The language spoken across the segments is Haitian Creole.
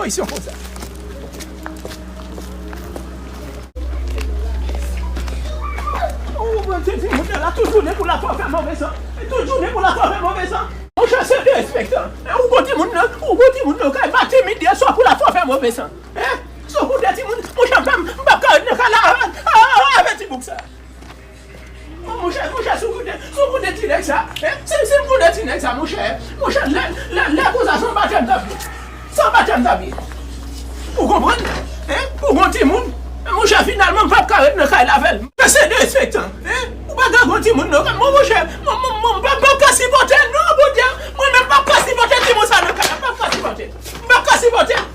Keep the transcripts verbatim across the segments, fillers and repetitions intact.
Misyon konsa. Ou konprann se timoun nan la, tout jounen pou l ap fè move san. Tout jounen pou l ap fè move san. Monchè, se derespektan. Ou gon timoun nan, ou gon timoun nan kay pa timid yè swa pou l ap fè move san. Hein? Sou kote timoun, monchè, m p ap, m p ap ka ret nan kay la avè, avè ti boug sa. Oh, monchè, monchè, sou kote, sou kote ti nèg sa, hein? Si, si m konnen ti nèg sa, monchè, monchè, lè, lè, lè konsa, se yon batèm t ap ye. Se yon batèm t ap ye. Ou konprann? Hein? Ou gon timoun? Monchè, finalman, m p ap ka ret nan kay la avè l. Men se derespektan, hein? Ou pa ka gon timoun, non. Mwen, monchè, mwen, mwen, mwen, m p ap, m p ap ka sipòte l, non, Bondye. Mwen menm, m p ap ka sipòte timoun sa nan kay la. M p ap ka sipòte l. M p ap ka sipòte l.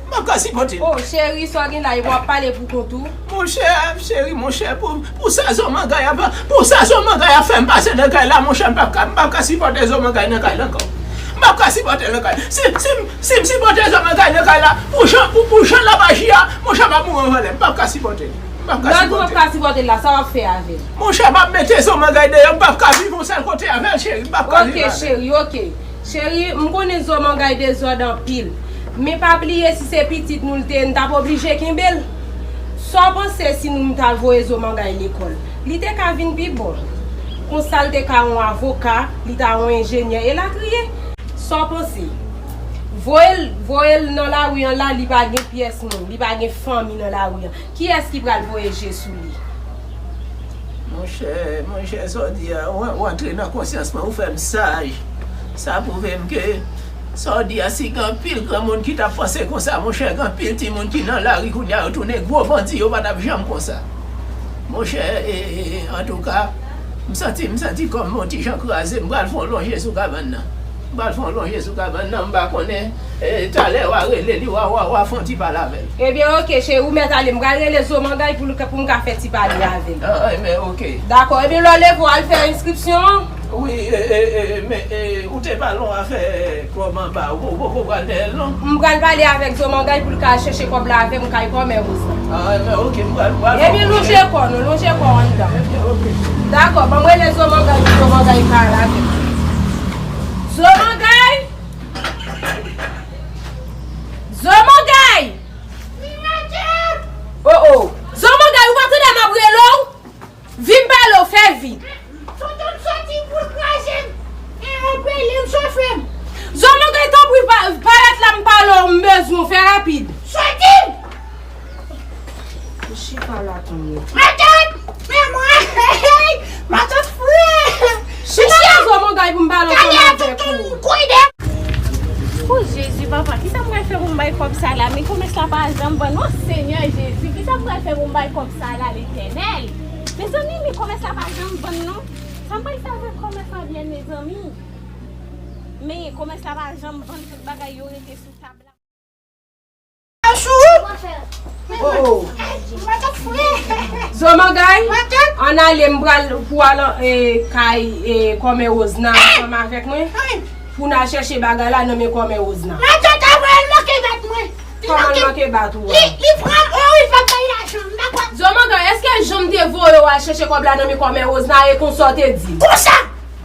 M p ap ka sipòte l. Oh, cheri, sa w gen la, epi w ap pale pou kont ou? Monchè, cheri, monchè, pou, pou sa zo mangay ap, pou sa zo mangay ap fè m pase nan kay la, monchè, m p ap ka, m p ap ka sipòte zo mangay nan kay la ankò. M p ap ka sipòte l nan kay. Si, si, si m sipòte zo mangay nan kay la, pou jan, pou, pou jan l ap aji a, monchè, m ap mouri anvan lè. M p ap ka sipòte l. M p ap ka sipòte l. Lòt ou p ap ka sipòte l la, sa w ap fè avè l? Monchè, m ap mete zo mangay deyò, m p ap ka viv yon sèl kote avè l, cheri. M p ap ka viv avè l. Ok, cheri, ok. Cheri, m konnen zo mangay dezòd anpil. Men pa bliye, si se pitit nou l te ye, n t ap oblije kenbe l. Sa w panse si nou, m t al voye zo mangay lekòl? Li te ka vin pi bon. Konsa, l te ka yon avoka, li ta yon enjenyè, elatriye. Sa w panse? Voye l, voye l nan lari an la, li pa gen pyès moun, li pa gen fanmi nan lari an. Kiyès ki pral voye je sou li? Monchè, monchè, sa w di a, w, w antre nan konsyans mwen, ou fè m saj. Sa pwouve m ke sa w di a, si gen anpil granmoun ki t ap panse konsa, monchè, gen anpil timoun ki nan lari kounye a, yo tounen gwo bandi, yo pa t ap janm konsa. Monchè, e, e, e, antouka, m santi, m santi kò m yon ti jan kraze, m pral fè yon lonje sou kabann nan. M pral fè yon lonje sou kabann nan, m pa konnen, e, talè w a rele li, w a, w a, w a fè yon ti pale avè l. Ebyen, oke, cheri, ou mèt ale. M pral rele zo mangay pou l ka, pou m ka fè ti pale avè l. Ah, ah, men oke. Dakò. Ebyen, lè w leve, w al fè enskripsyon an. Wi, e, e, e, men, e, ou te pale yon afè kòb anba, ou, ou poko pral dèyè l, non? M pral pale avèk zo mangay pou l ka al chèche kòb la avè m kay kòmè Woz la. Ah, men oke, m pral, m pral fè yon lonje kò nou, lonje kò anndan. Ebyen, oke. Dakò, ban m rele zo mangay pou zo mangay ka al avè m. Zo mangay! Zo mangay! Wi, madanm! Oh, oh. Zo mangay, ou pa tande m ap rele w? Vin pale w, fè vit. Tonton m soti pou l kraze m. E, ou pele m, sofe m. Zo mangay, tanpri, pa, parèt la, m pale w, m bezwen w, fè rapid. Soti! Ou chita la, tonton. Matant! Men mwen! Matant fre! Chita la, zo mangay, pou m pale ansanm avèk ou. Gade tonton m kouri dèyè. O Jezi, papa, kisa m pral fè pou m bay kòb sa la? Men komès la pa janm vann, o Senyè Jezi, kisa m pral fè pou m bay kòb sa la, Letènèl? Mezanmi, men komès la pa janm vann, non. Sa m pral fè avèk kòmè Fabyèn, mezanmi? Men komès la pa janm vann, tout bagay yo rete sou tab la. Chou! Oh, oh. Zo mangay, ann ale, m pral pou al, e, kay, e, kòmè Wozna ansanm avèk mwen. Pou n al chèche bagay la nan men kòmè Wozna. Matant, avan l manke bat mwen. Kòman l manke bat ou a? Li, li pran m, o, li pa bay lajan m, dakò? Zo mangay, èske jan m te voye w al chèche kòb la nan men kòmè Wozna, e konsa w te di l? Konsa!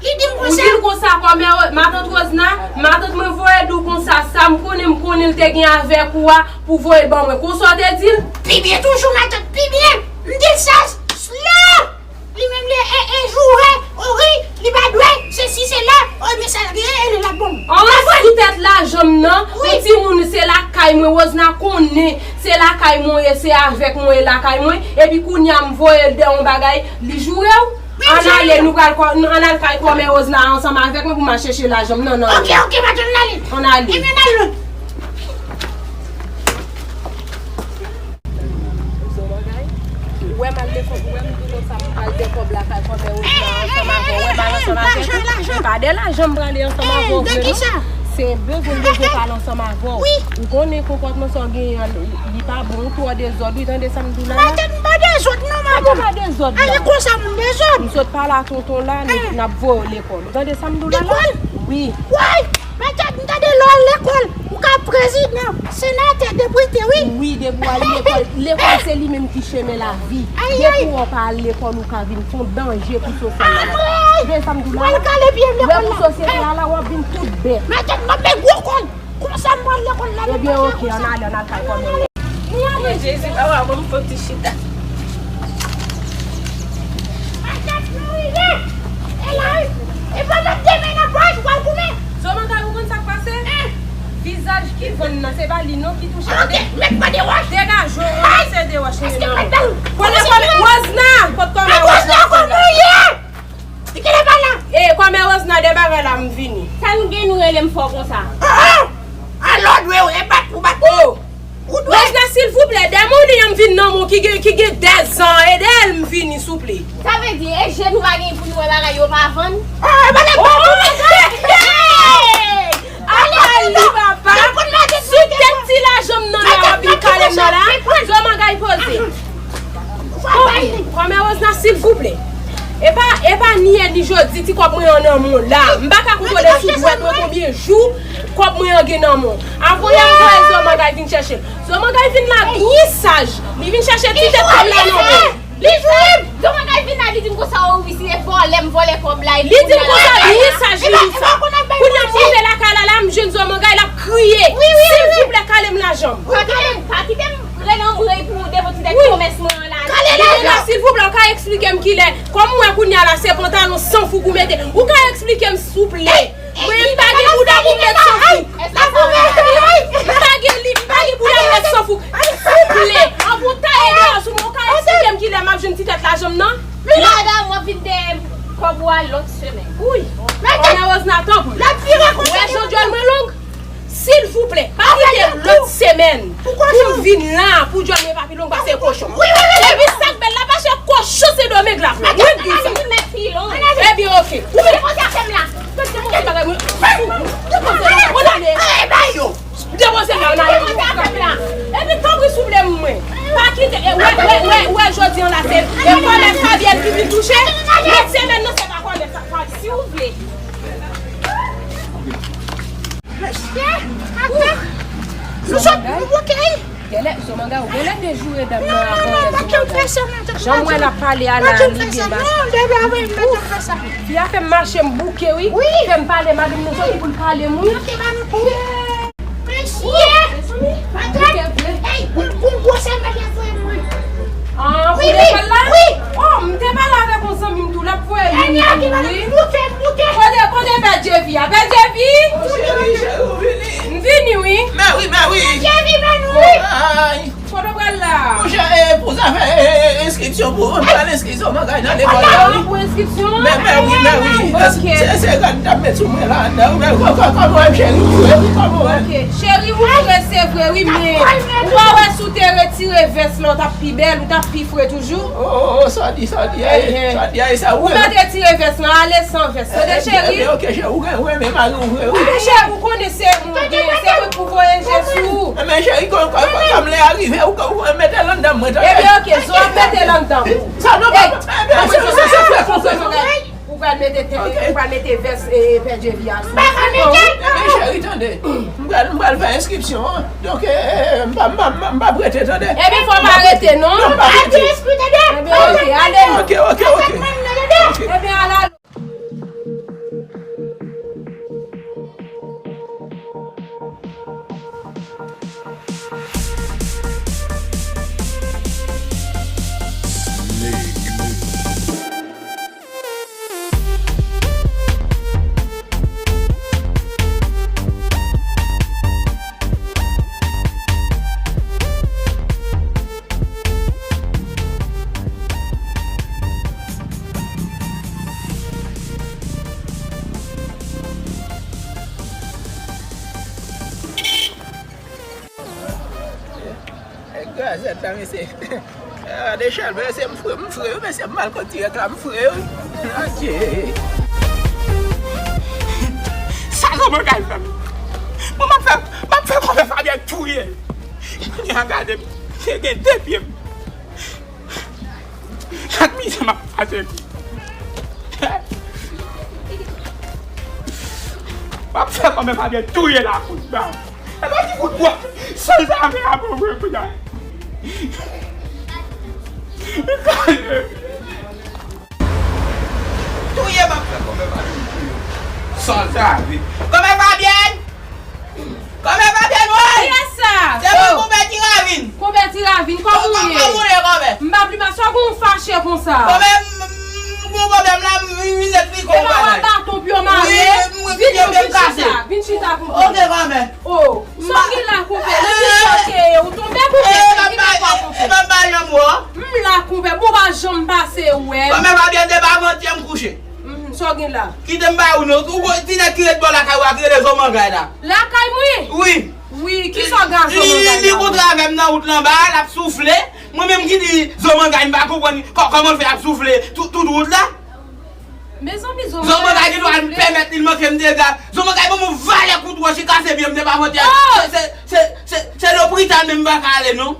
Li di m konsa. Ou di l konsa kòmè Wo-, matant Wozna, matant mwen voye di w konsa, sa m konnen, m konnen l te gen avèk ou a pou voye l ban mwen. Konsa w te di l? Pi byen toujou, matant, pi byen. M di l sa, slow! Li menm li e, e joure, o wi, li pa dwe, sesi, sela, o men sa l genyen, e li l ap ban m. An, ou sou tèt lajan m nan, wi. Ou timoun, se lakay mwen, Wozna konnen, se lakay mwen ye, se avèk mwen ye lakay mwen, epi kounye a m voye l dèyè yon bagay, li joure w. Ann ale, nou pral kò-, ann al kay kòmè Wozna ansanm avèk mwen pou m al chèche lajan m nan, nan. Ok, ok, matant, ann ale. Ann ale. Ebyen, n al non. Ou wè m al lekòl, ou wè m di konsa m pral dèyè kòb la kay kòmè Wozna ansanm avè w. Ou wè m al ansanm avè w. E pa dèyè lajan m prale ansanm avè w vre non. Se bezwen m bezwen pale ansanm avè w. Ou konnen konpòtman sa w genyen an, li pa bon, ou twò dezòd, wi, tande sa m di w la. Matant, m pa dezòd non, matant. Kòman w pa dezòd la? A, e konsa moun dezòd. M sot pale a tonton la, nou, n ap voye w lekòl. Ou tande sa m di w la la? Lekòl? Wi. Woy! Matant, m tande lè w al lekòl, ou ka prezidan, senatè, depite, wi. Wi, depi w al lekòl, lekòl se li menm ki chemen lavi. Depi w pa al lekòl, ou ka vin fon danje pou sosyete la. Tande sa m di w la la? Ou al kale pye m lekòl la. Wè pou sosyete a la, w ap vin tout bèt. Matant, m ap bay gwo kòl. Konsa m pral lekòl la. Ebyen, oke, ann ale, ann al kay kòmè. Mwen, Jezi, papa, ban m fè ti chita. E la, e pandan demen nan pòch, w al goumen. Zomangay, ou konn sa k pase? Vizaj ki vann nan, se pa li non ki touche. Degaje w, ranmase de wòch nan men w. Kote kòmè Wozna? Kot kòmè Wozna? Kòmè Wozna, kòmè w ye? Li genlè pa la. E, kòmè Wozna, de bagay la, m vini. Sa nou gen, nou rele m fò konsa? A lòd, wi, e bat pou bat. Wozna, silvouplè, dèyè moun li an m vin nan men w ki gen, ki gen dèzan, e dèyè l m vini, souple. Sa vle di, e je nou pa gen pou nou wè bagay yo pa vann? Ale, papa! Sou tèt ti lajan m nan la, w ap vin kale m nan la? Zomangay poze. Kòmè Wozna, silvouplè. E pa, e pa ni yè ni jodi, ti kòb mwen an nan men w la. M pa ka kontwole sou dwèt mwen konbyen jou kòb mwen an gen nan men w. Avan yè m voye Zomangay vin chèche l. Zomangay vin la byen saj. Li vin chèche ti tèt kòb la nan men w. Li jwe! Zomangay vin la, li di m konsa, o wi, si e vòlè, m vòlè kòb la. Li di m konsa, byen saj, li di sa. Kounye a m rive lakay la, la, m jwenn Zomangay, l ap kriye. Silvouplè, kale m lajan m. Pa kite m, pa kite m rele anmwey pou devan ti tèt kòmès mwen an la. Li di la, silvouplè, ou ka eksplike m kilè. Kòm m wè kounye a la, se pantalon san fouk ou mete. Ou ka eksplike m, souple. Mwen, m pa gen bouda pou m met san fouk. M pa gen li, m pa gen bouda pou m met san fouk. Souple, anvan w taye deyò sou mwen, ou ka eksplike m kilè m ap jwenn ti tèt lajan m nan? Madanm, w ap vin dèyè kòb ou a lòt semèn. Wi. Kòmè Wozna, tanpri. Ou wè jan djòl mwen long? Silvouplè, pa kite lòt semèn pou m vin la, pou djòl mwen pa pi long pase kochon. Epi sa k bèl la, pa chè kochon se domèg la. Mwen di sa. Ebyen, oke. Ou mèt depoze afè m la. Mèt depoze bagay mwen. Depoze la. Bonn ane. Depoze la, bonn ane. Depoze afè m la. Epi tanpri souple mwen. Pa kite, e, wè, wè, wè, wè, jodi an la, se, e kòmè Fabyèn ki vin touche. Lòt semèn nan, se pa kòmè sa, Fabyèn. Si w vle. Mesye, atè. Nou sot, nou bouke. Genlè, Zomangay, ou genlè te joure dam nan avan yè, Zomangay. Jan m wè l ap pale a la, li byen mache. Fi a fè m mache m bouke, wi. Fè m pale, madanm nan soti pou l pale m, wi. Mesye! Patwon! Ey, pou, pou gwosè mwen te voye mwen. Ah, pou lekòl la? Wi! Oh, m te pale avèk yon zanmi m tou, l ap voye youn pou ou, wi. Kote, kote Pè Djevi a? Pè Djevi? Cheri, cheri, ou vini? M vini, wi. Mè wi, mè wi. Pè Djevi, mè nou, wi. Ay. Kote w pral la? Monchè, e, pou zafè, e, e, enskripsyon, pou, pou al enskri Zomangay nan lekòl la, wi. Pou enskripsyon? Mè, mè wi, mè wi. Ok. Se, se rad m t ap met sou mwen la, anndan, wi, mè kò-, kò-, kòman w ye, cheri? Wi, wi, kòman w ye? Ok. Cheri, ou fre, se vre, wi, men ou pa wè si w te retire vès la, w t ap pi bèl, ou t ap pi fre toujou. Oh, oh, oh, sa w di, sa w di, ay, sa w di, ay, sa, ou pa t retire vès la, ale san vès, tande, cheri? Ebyen, ok, cheri, ou gen, ou renmen mari w vre, wi. Ebyen, cheri, ou konnen se mwen, se mwen pou voye je sou ou. Ebyen, cheri, kòm, kòm, kòm lè a rive, ou, ou mete l anndan mwen, tande? Ebyen, ok, so ap mete l anndan mwen. Sa non, pa, ebyen, se, se, se, se, se, se, se, Ou pral mete tè, ou pral mete vès, e, Pè Djevi a sou. Ebyen, cheri, tande. M pral, m pral fè enskripsyon an. Donk, e, e, m pa, m pa, m pa, m p ap rete, tande. Ebyen, fò w pa rete, non. Non, m p ap rete. Ebyen, ok, ale. Ok, ok, ok. Ebyen, ala. E gazèt la, mesye. Ah, Dechèl, mesye, m fre, m fre, mesye, m mal kont dirèk la, m fre, wi. Adye. Sa Zomangay fè m? Bon, m ap fè, m ap fè kòmè Fabyèn touye. Kounye a gade m, te gen de pye m. Ak mizè m ap pase. M ap fè kòmè Fabyèn touye lakou ba. E pa ti kout bwa. Sanzave a bon mwen kounye a. Touye m ap fè kòmè Fabyèn touye. Sanzave. Kòmè Fabyèn! Kòmè Fabyèn, woy! Kiyès sa? Se mwen, Konpè Ti Ravin. Konpè Ti Ravin, kòman w ye? Kòman w ye, kòmè? M pa pli mal, sa w gen w fache konsa? Kòmè, m, m, m gon pwoblèm la, m, m vin eksplike w bagay. Epa w ap baton pou yo mare? Wi, m, m, vin, vin, vin chita, vin chita, Konpè. Ok, kòmè. Oh, sa w gen la, Konpè? Nan ki sa w te ye? Ou tonbe, Konpè? Sa w gen la, Konpè? M ap bay yon mo. M la, Konpè, bon, pa janm pase wè m. Kòmè Fabyèn, depi avantyè m kouche. Mhm, sa w gen la? Kite m ba ou non. Ou gon ti nèg ki ret bò lakay ou a, ki rele Zo Mangay la. Lakay mwen? Wi. Wi, kisa w gen ak Zo Mangay la? Li kontre avè m nan wout la anba a, l ap soufle. Mwen menm ki di Zo Mangay, m pa konprann kò-, kòman l fè ap soufle tout, tout wout la. Mezanmi, Zo Mangay genlè al pèmèt li manke m dega. Zo Mangay ban m yon valè kout wòch, li kase pye m depi avantyè. Oh! Se, se, se, se, se lopital menm m pa ka ale non.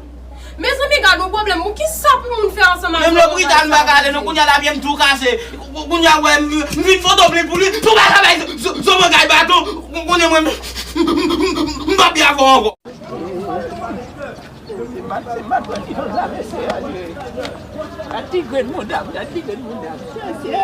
Mezanmi, gad yon pwoblèm. Bon, kisa pou moun fè ansanm ak Zo Mangay sa? Menm lopital m pa ka ale non, kounye a lapye m tou kase. Kou-, kou-, kounye a wè m, m vin Pòtoprens pou li. Tou pa ka bay Zo, Zo, Zo Mangay baton. Kou-, kounye a mwen, m, m, m p ap byen avè w ankò. Se mat, se mat, pran ti tan sa, mesye. Gad ti grenn mouda, gad ti grenn mouda. Mesye.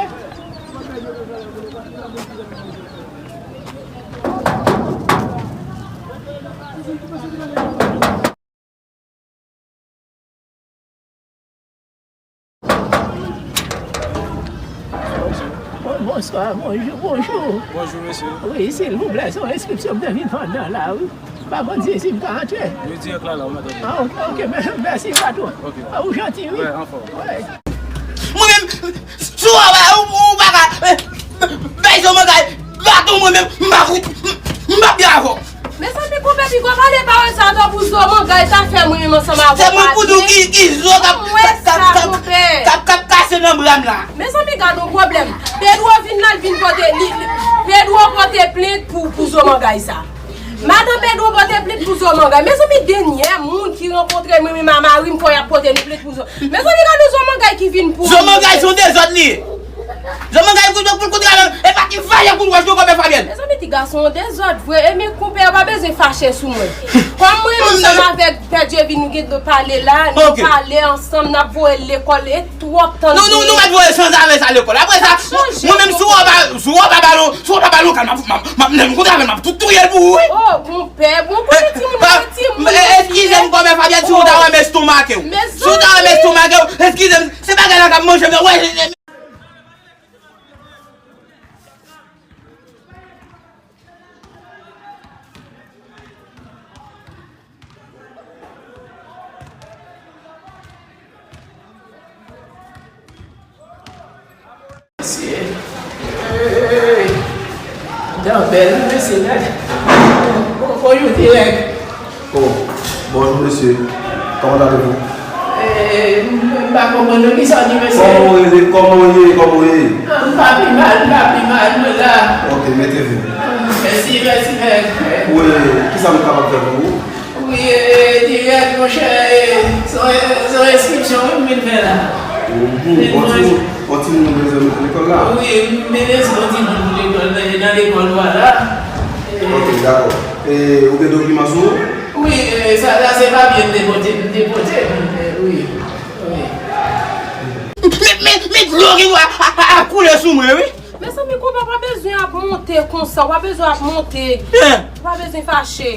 Bon, bonswa, bonjou, bonjou. Bonjou, mesye. Wi, silvouplè, se yon enskripsyon m te vin fè anndan la, wi. M pa konn si, si m ka antre. Wi, dirèk la, la, ou mèt antre. Ah, ok, ok, mè-, mèsi, patwon. Ok. Ah, ou janti, wi. Wè, anfòm. Wè. Mwen menm, si w wè, ou, ou pa ka, eh, bay Zo Mangay baton mwen menm, m pa kout, m, m p ap byen avè w. Mezanmi, Konpè Pigo, pale pawòl sa atò pou Zo Mangay ta fè mwen menm ansanm avè w. Se mwen pou di w ki, ki zo k ap, k ap, k ap, k ap, k ap kase nan bra m la. Mezanmi, gad yon pwoblèm. Pedro vin la, l vin pote, li, li, Pedro pote plent pou, pou Zo Mangay sa. Madan Pedro pote plent pou Zo Mangay. Mezanmi, dènyè moun ki rankontre mwen menm a mari m, fò y ap pote nou plent pou Zo. Mezanmi, gade Zo Mangay ki vin pou mwen. Zo Mangay se yon dezòd li ye. Zo Mangay kout, kout, kout, e pa ki valè kout wòch nou, Konpè Fabyèn. Mezanmi, ti gason yon dezòd vre. E men, Konpè, ou pa bezwen fache sou mwen. Kòm mwen menm ansanm avèk Pè Djevin, nou gen dwa pale la, nou pale ansanm, n ap voye l lekòl, e twòp tann. Nou, nou, nou mèt voye sanzave sa lekòl. Apre sa, mwen menm, si w pa, si w pa ba l, si w pa ba l yon kal, m ap, m ap, m ap, lè m kontre avè l, m ap tou touye l pou ou, wi. Oh, Konpè, bon, kote timoun, kote timoun, eskize m, Konpè Fabyèn, si w ta wè m estomake w. Si w ta wè m estomake w, eskize m, se bagay la k ap manje m nan, wè. Mesye. Hey! Dan bèl, mesye, gade. Bon, bonjou, dirèk. Oh, bonjou, mesye. Comment allez-vous? Eh, m, m pa konprann non, kisa w di, mesye? Kòman w ye? Kòman w ye? Kòman w ye? Ah, m pa pi mal, m pa pi mal, mwen la. Ok, mettez-vous. Mèsi, mèsi, mèsi. Wi, kisa m kapab fè pou ou? Wi, e, dirèk, monchè, e, se yon, se yon enskripsyon wi m vin fè la. Mhm. Yon timoun, yon timoun ou bezwen mete lekòl la? Wi, m bezwen yon timoun pou lekòl, nan, nan lekòl ou a la. E, ok, dakò. E, ou gen dokiman sou ou? Wi, e, sa, sa se papye m te pote, m te pote, m, e, wi, wi. Men, men, men dlo ki a, a, a, a koule sou mwen, wi. Mezanmi, Konpè, w pa bezwen ap monte konsa, w pa bezwen ap monte. Ou pa bezwen fache.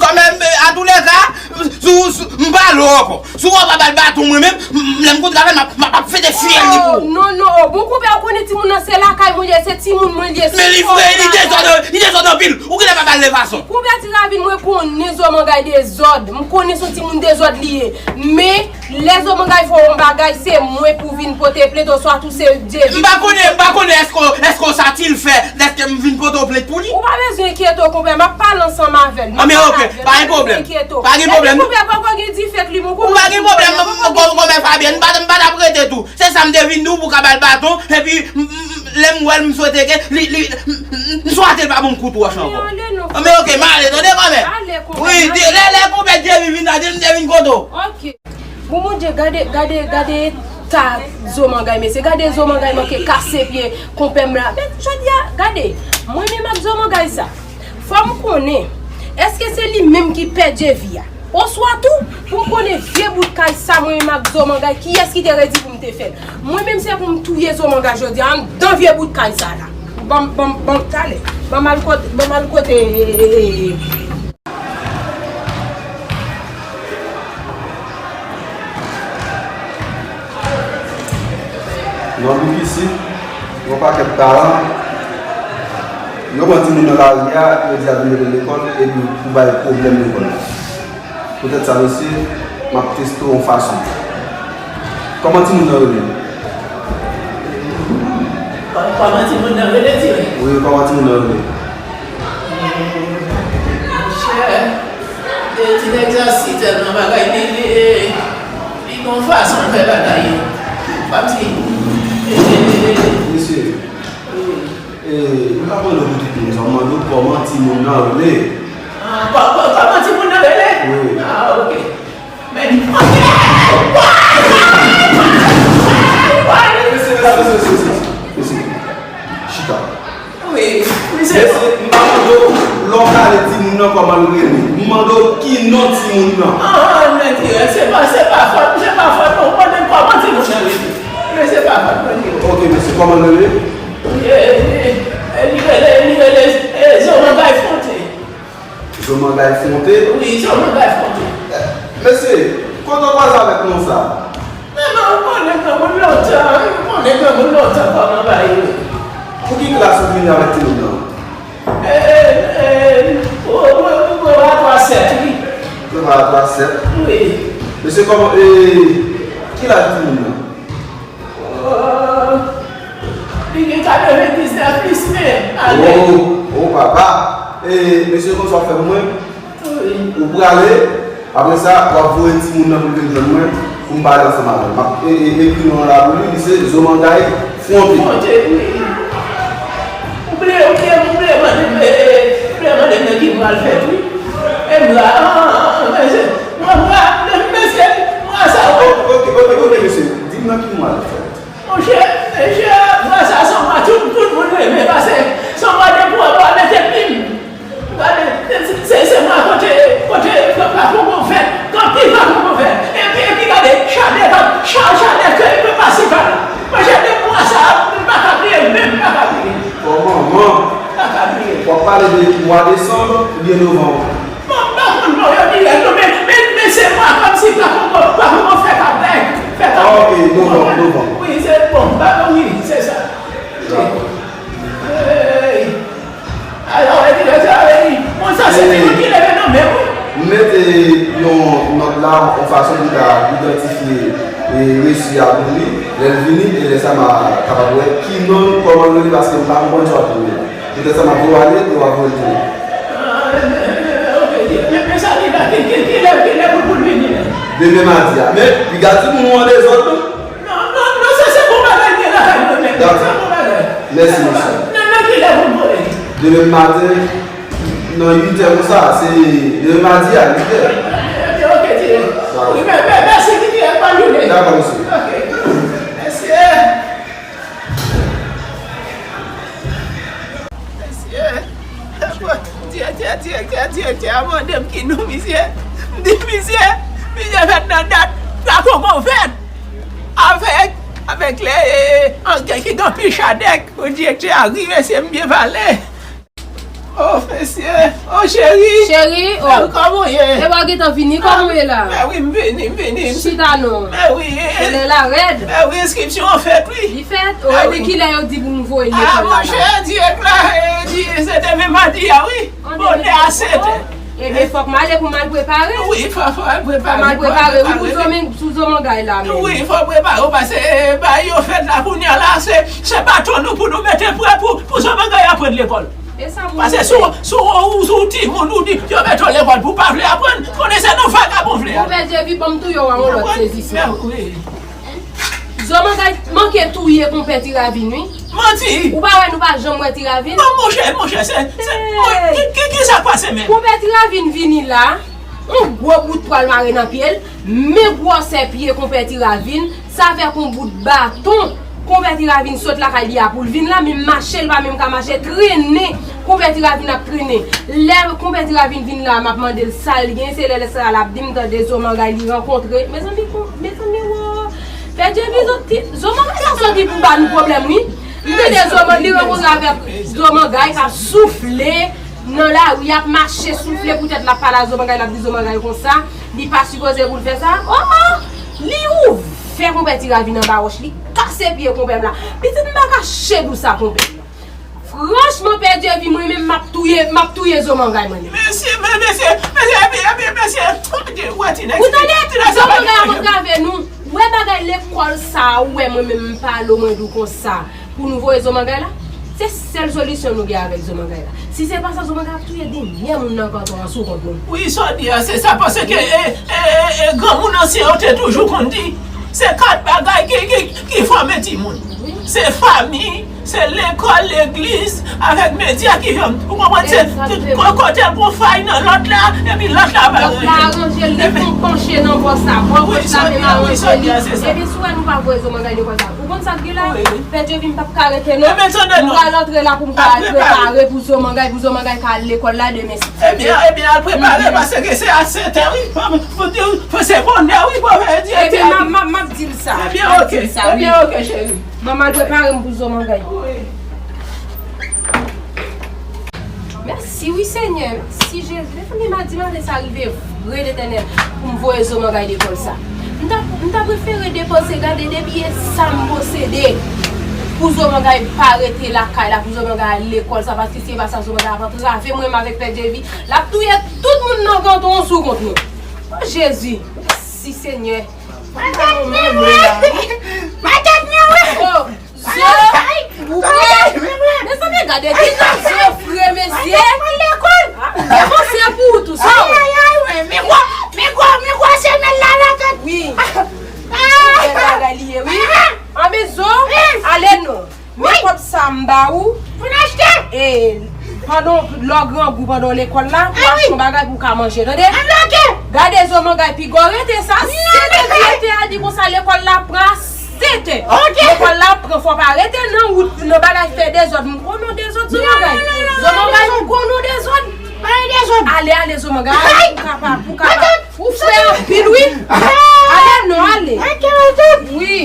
Kanmenm, a tou lè ka, si w, si, m pale w ankò. Si w pa ba l baton mwen menm, m, lè m kontre avè l, m ap, m ap, m ap fete fyèl li pou ou. Oh, non, non, oh, bon, Konpè, ou konnen timoun nan se lakay mwen li ye, se timoun mwen li ye, se... Men li vre, li dezòd, li dezòd anpil. Ou genlè pa ba l lefason. Konpè Ti Ravin, mwen konnen Zo Mangay dezòd. M konnen se yon timoun dezòd li ye. Men, lè Zo Mangay fè w yon bagay, se mwen pou vin pote plent oswa tou se Djevin. M pa konnen, m pa konnen èske w, èske w sa ti l fè, lèske m vin pote w plent pou li. Ou pa bezwen enkyete w, Konpè, m ap pale ansanm avè l. Ah, men ok, pa gen pwoblèm. Pa gen pwoblèm. Konpè, poko gen dife k li, mon... Ou pa gen pwoblèm, Konpè Fabyèn, m pa, m pa t ap rete tou. Se sa m te vin di w pou w ka ba l baton, epi, m, m, m, lè m wè l, m swete ke li, li, m, m, m swete l pa ban m kout wòch ankò. Ah, men ok, m ale, tande, Konpè. Ale, Konpè. Wi, lè, lè Konpè Djevin vin la, di l m te vin kote w. Ok. Bon, Bondye, gade, gade, gade eta Zo Mangay, mesye. Gade Zo Mangay manke kase pye konpè m la. Men, jodi a, gade, mwen menm ak Zo Mangay sa, fò m konnen, èske se li menm ki pèdi vi a? Oswa tou, pou m konnen vye bout kay sa, mwen menm ak Zo Mangay, kiyès ki te redi pou m te fè l? Mwen menm, se pou m touye Zo Mangay jodi a, anndan vye bout kay sa la. Ban m, ban m, ban m, talè. Ban m al kote, ban m al kote. Nan Big Isit, yon pakèt paran, yo pran timoun nan lari a, yo di al vin mete l lekòl, epi pou bay pwoblèm lekòl la. Poutèt sa, mesye, m ap teste w yon fason. Kòman timoun nan rele? Kò-, kòman timoun nan rele, di wi? Wi, kòman timoun nan rele? Monchè, e ti nèg sa si tèlman bagay li, li, li gon fason l fè bagay yo. Kòmsi, e, e, e, e. Mesye, e, m pa mande w pou tout moun sa, m mande w kòman timoun nan rele. Ah, kò-, kò-, kòman timoun nan rele? Wi. Ah, ok. Men, ok. Mesye, mesye, mesye, mesye, mesye. Chita. Wi, wi, se bon. Mesye, m pa mande w lè w pale timoun nan kòman l rele. M mande w ki non timoun nan. Ah, men dirèk, se pa, se pa fòt, se pa fòt mwen. Ou konnen kòman timoun nan rele. Men se pa fòt mwen dirèk. Ok, mesye, kòman l rele? E, e, e, li rele, li rele, e, Zomangay Fonte. Zomangay Fonte? Wi, Zomangay Fonte. Mesye, kote w kwaze avèk non sa? Men, men, ou konnen granmoun lontan, ou konnen granmoun lontan kòman bagay yo ye. Pou ki klas ou vini avèk timoun nan? E, e, e, o, o, o, preparatoire sèt, wi. Preparatoire sèt? Wi. Mesye, kòman, e, ki laj timoun nan? Oh, li gen katrevendiznèf plis men ane. Oh, oh, papa. E, mesye, konsa w fè pou mwen? Wi. Ou prale, apre sa, w ap voye timoun nan pou l vin jwenn mwen, pou m pale ansanm avè l. M ap e, e, ekri non an la pou li, li se Zomangay Fonte. Fonte, wi. Ou bliye, ou bliye, ou bliye mande m, e, e, ou bliye mande m nan ki mwa l fèt, wi. E m la, ah, ah, ah, mesye, mwa, mwa, mesye, mwa sa, wi. Ok, ok, ok, ok, mesye. Di m nan ki mwa l fèt. Monchè, mesye, mwa sa se yon mwa tout, tout moun renmen, paske se yon mwa de pou w mete plim. Gade, se, se, se mwa kote, kote Papa Kongo fèt, anpil Papa Kongo fèt. Epi, epi gade, chadèk, cha-, chadèk, e, e, pa si pa la. Monchè, de mwa sa, m pa ka bliye, menm m pa ka bliye. Kòman, man? M pa ka bliye. W ap pale de mwa desanm oubyen novanm? Bon, m pa konn non yo dirèk non, men, men, men se mwa kòmsi pa poko, pa poko fè kavèk, fè kavèk. Ah, ok, novanm, novanm. Wi, se bon, ba, wi, se sa. Dakò. Hey. Alò, e dirèk sa, wi. Bon, sa se timoun ki leve nan men, wi. M mete yon nòt la, yon fason pou ta idantifye e resi a pou li. Lè l vini, e lè sa m a kapab wè ki non l, kòman l rele, paske m pa konprann sa w ap di la. Poutèt sa, m ap voye w ale e w ap voye l tounen. Ah, men, men, men, ok, men, men sa li la, ki, ki, kilè, kilè pou, pou l vini la? Demen madi a. Men, piga timoun ou an dezòd, non? Non, non, non, se, se bon bagay, gen lakay mwen menm. Dakò. Se bon bagay. Mèsi, mesye. Nan, nan kilè pou l voye? Demen maten, nan uit è konsa, se demen madi a, uit è. Ok, ok, dirèk. Dakò. Wi, men, men, mèsi, dirèk, bòn jounen. Dakò, mesye. Ok. Mèsi. Mesye, direktè, direktè, direktè, direktè a mande m ki non misye. M di misye, misye fèt nan dat Papa Kongo fèt. Avèk, avèk lè, e, anken ki gen anpil chadèk. O direktè a ri, mesye, m byen pale. O, mesye, o, cheri. Cheri, o. Kòman w ye? E w gentan vini, kòman w ye la? Mè wi, m vini, m vini. Chita non. Mè wi. Kounye a la rèd. Mè wi, enskripsyon an fèt, wi. Fèt? O, epi kilè yo di pou nou voye l lekòl la? Ah, monchè, dirèk la, e, di, se demen madi a, wi. Bonè a sèt è. Ebyen, fòk m ale pou m al prepare. Wi, fò, fò al prepare. Fò m al prepare, wi, pou Zomangay la menm. Wi, fò prepare w, paske, e, bagay yo fèt la kounye a la, se, se baton nou pou nou mete prè pou, pou Zomangay aprann lekòl. E sa pou nou fè? Paske si w, si w, si w timoun, ou di, yo mete w lekòl pou w pa vle aprann, konnen se nan vagabon vle al. Konpè Dyevi, ban m touye w a yon lòt sezisman. Mè wi. Zomangay manke touye konpè Ti Ravin, wi. Manti! Ou pa wè nou pa janm wè Ti Ravin? Non, monchè, monchè, se, se, ki, ki, ki sa k pase menm? Konpè Ti Ravin vini la, yon gwo bout pwal mare nan pye l, men gwosè pye konpè Ti Ravin, sa fè k yon bout baton. Konpè Ti Ravin sot lakay li a pou l vin la, menm mache l pa menm ka mache, trennen. Konpè Ti Ravin ap trennen. Lè konpè Ti Ravin vin la, m ap mande l sa l gen, se lè, lè sa l ap di m, tande Zomangay li rankontre. Mezanmi, kon-, mezanmi, wo. Pèdi epizòd ti, Zomangay sa soti pou ba nou pwoblèm, wi. M tande Zomangay li rankontre avèk Zomangay k ap soufle nan lari, ap mache soufle poutèt l ap pale a Zomangay, l ap di Zomangay konsa, li pa sipoze pou l fè sa. Oh, oh! Li ouvè Fè konpè tira vin anba wòch, li kase pye konpè m la. Pitit, m pa ka chedou sa konpè. Franchman, Pè Dyevi, mwen menm m ap touye, m ap touye zo mangay mwen menm. Mesye, men mesye, mesye, epi, epi, mesye, ou tande, zo mangay ap antrave nou. Ou wè bagay lekòl sa a, ou wè mwen menm m pale w, mwen di w konsa, pou nou voye zo mangay la? Se sèl solisyon nou gen avèk zo mangay la. Si se pa sa, zo mangay ap touye dènyè moun nan kanton an sou kont nou. Wi, sa w di a, se sa, paske, e, e, e, e, granmoun ansyen yo te toujou konn di, se kat bagay ki, ki, ki fòme timoun. Wi. Se fanmi, se lekòl, legliz, avèk medya ki fè, ou konprann, se, se kote pou fay nan lòt la, epi lòt la pa ranje. Lòt la aranje l, li fè yon panche nan bò sa, bò goch la menm aranje li. Epi si w wè nou pa voye zo mangay lekòl sa, ou konn sa k gen la? Pè Dyevi, m p ap ka rete non. M pral antre la pou m ka al prepare pou zo mangay, pou zo mangay ka al lekòl la demen. Ebyen, ebyen, al prepare, paske se a sèt è, wi. Fò, fò, fò, se bonè, wi, pou fè di. Ebyen, m ap, m ap, m ap di l sa. Ebyen, oke. Ebyen, oke, cheri. Manman al prepare m pou zo mangay. Wi. Mèsi, wi, Senyè. Mèsi, Jezi. Mezanmi, madi maten sa rive vre, Letènèl, pou m voye zo mangay lekòl sa. M ta, m ta prefere depanse, gade, de biyè sa m posede pou zo mangay pa rete lakay la, pou zo mangay al lekòl sa, paske si se pa sa, zo mangay ap antrave mwen menm avèk Pè Dyevi. L ap touye tout moun nan kanton an sou kont nou. O Jezi, mèsi, Senyè. Matant mwen, wi. Matant mwen, wi. O, zo, ou fre. Mezanmi, gade ki jan zo fre, mesye. Lekòl, lekòl. A, ou depanse pou ou tou, zo. Ay, ay, ay, wi. Mikwo, mikwo, mikwo, semèl la, la tèt. Wi. Bèl bagay li ye, wi. Anben zo, ale non. Men kòb sa m ba ou. Pou n achte. E, pandan w, lè w grangou, pandan w lekòl la, pou w achte yon bagay pou w ka manje, tande? Ann oke. Gade zo mangay piga w rete sa, se te di rete a di konsa lekòl la pran sete. Oke. Lekòl la pran, fò w pa rete nan wout, nan bagay fè dezòd. M konnen w dezòd, zo mangay. Zo mangay, m konnen w dezòd. Pa gen dezòd. Ale, ale, zo mangay, ale, pou w ka pa, pou w ka pa. Ou fre anpil, wi. Ale non, ale. Oke, matant. Wi.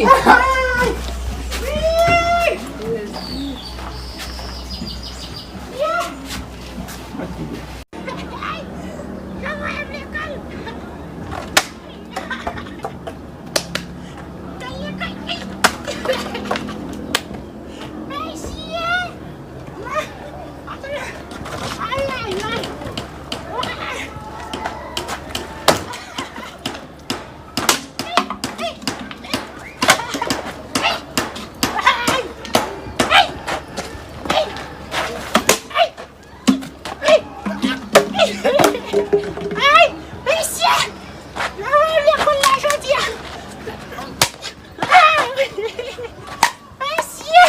Ay, mesye! Lekòl la jodi a. Mesye!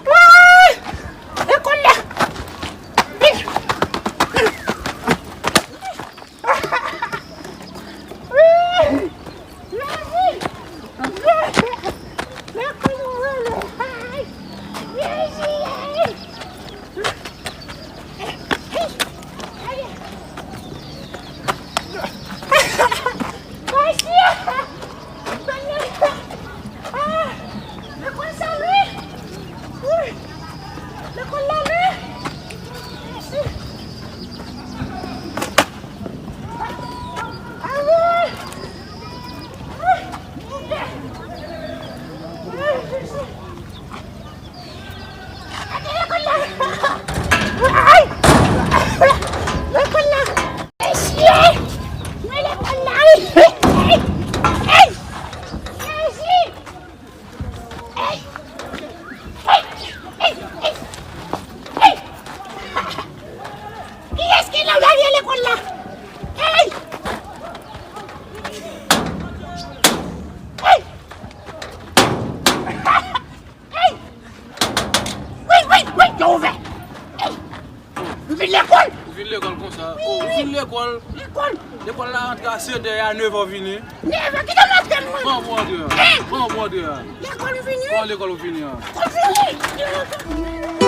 Woy! Lekòl la. Kiyès ki nan dèyè lekòl la? Ey! Ey! Ey! Wi, wi, wi, yo ouvè! Ey! Nou vin lekòl! Ou vin lekòl konsa? Wi. O, ou vin lekòl? Lekòl! Lekòl la antre a sèt è, a nèf è w vini. Nèf è, kite m antre mwen! Kòman pou antre a? Hein? Kòman pou antre a? Lekòl ou vini? Kòman lekòl ou vini a? Lekòl vini!